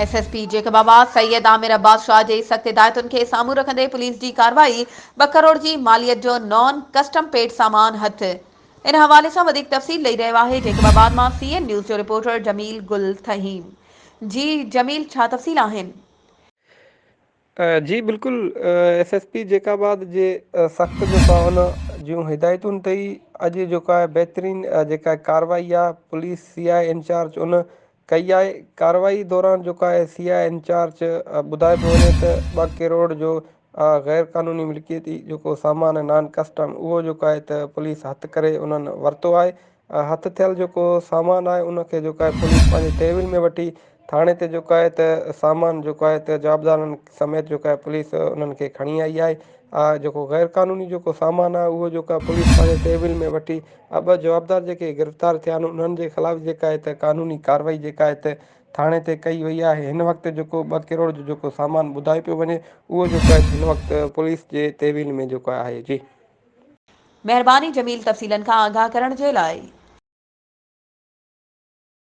S S P Jacobabad Syed Amir Abbas Shah جي سخت هدايتن کي سامهون رکندي پوليس جي ڪارروائي، ٻه ڪروڙ جي ماليت جو نان ڪسٽم پيڊ سامان هٿ. ان حوالي سان وڌيڪ تفصيل ڏئي رهيو آهي جيڪب آباد مان سي اين نيوز جو رپورٽر جميل گل ٿهيم. جي جميل ڇا تفصيل آهن؟ جي بلڪل ايس ايس پي جيڪب آباد جي سخت جيڪو آهي ان جون هدايتن تي ئي اڄ جيڪو آهي بهترين جيڪا ڪارروائي آهي پوليس سي آء انچارج ان ڪئي آهي ڪارروائي دوران جيڪو آهي سي آء انچارج ٻڌايو پيو وڃي ته ٻه ڪروڙ جو غير قانوني ملڪيتي جيڪو سامان آهي نان ڪسٽم اهو جيڪو آهي ته پوليس هٿ ڪري انهن ورتو آهي هٿ ٿيل جيڪو سامان آهي ان کي جيڪو آهي پوليس پنهنجي تحويل ۾ وٺي ٿاڻي تي جيڪو آهي ته سامان جيڪو آهي ته جوابدارن سميت جيڪو آهي پوليس انهن کي کڻي آئي آهي جيڪو غير قانوني جيڪو سامان آهي اهو جيڪو آهي پوليس پنهنجي تحويل ۾ وٺي ٻه جوابدار جيڪي گرفتار ٿيا آهن انهن جي خلاف جيڪا آهي ته قانوني ڪارروائي جيڪا آهي ته ٿاڻي تي ڪئي وئي آهي هن وقت جيڪو ٻه ڪروڙ جو جيڪو سامان ٻڌايو پيو وڃي اهو جيڪو آهي هن وقت پوليس جي تحويل ۾ جيڪو آهي جي. مهرباني جميل تفصيلن کان آگاهه ڪرڻ جي لاء.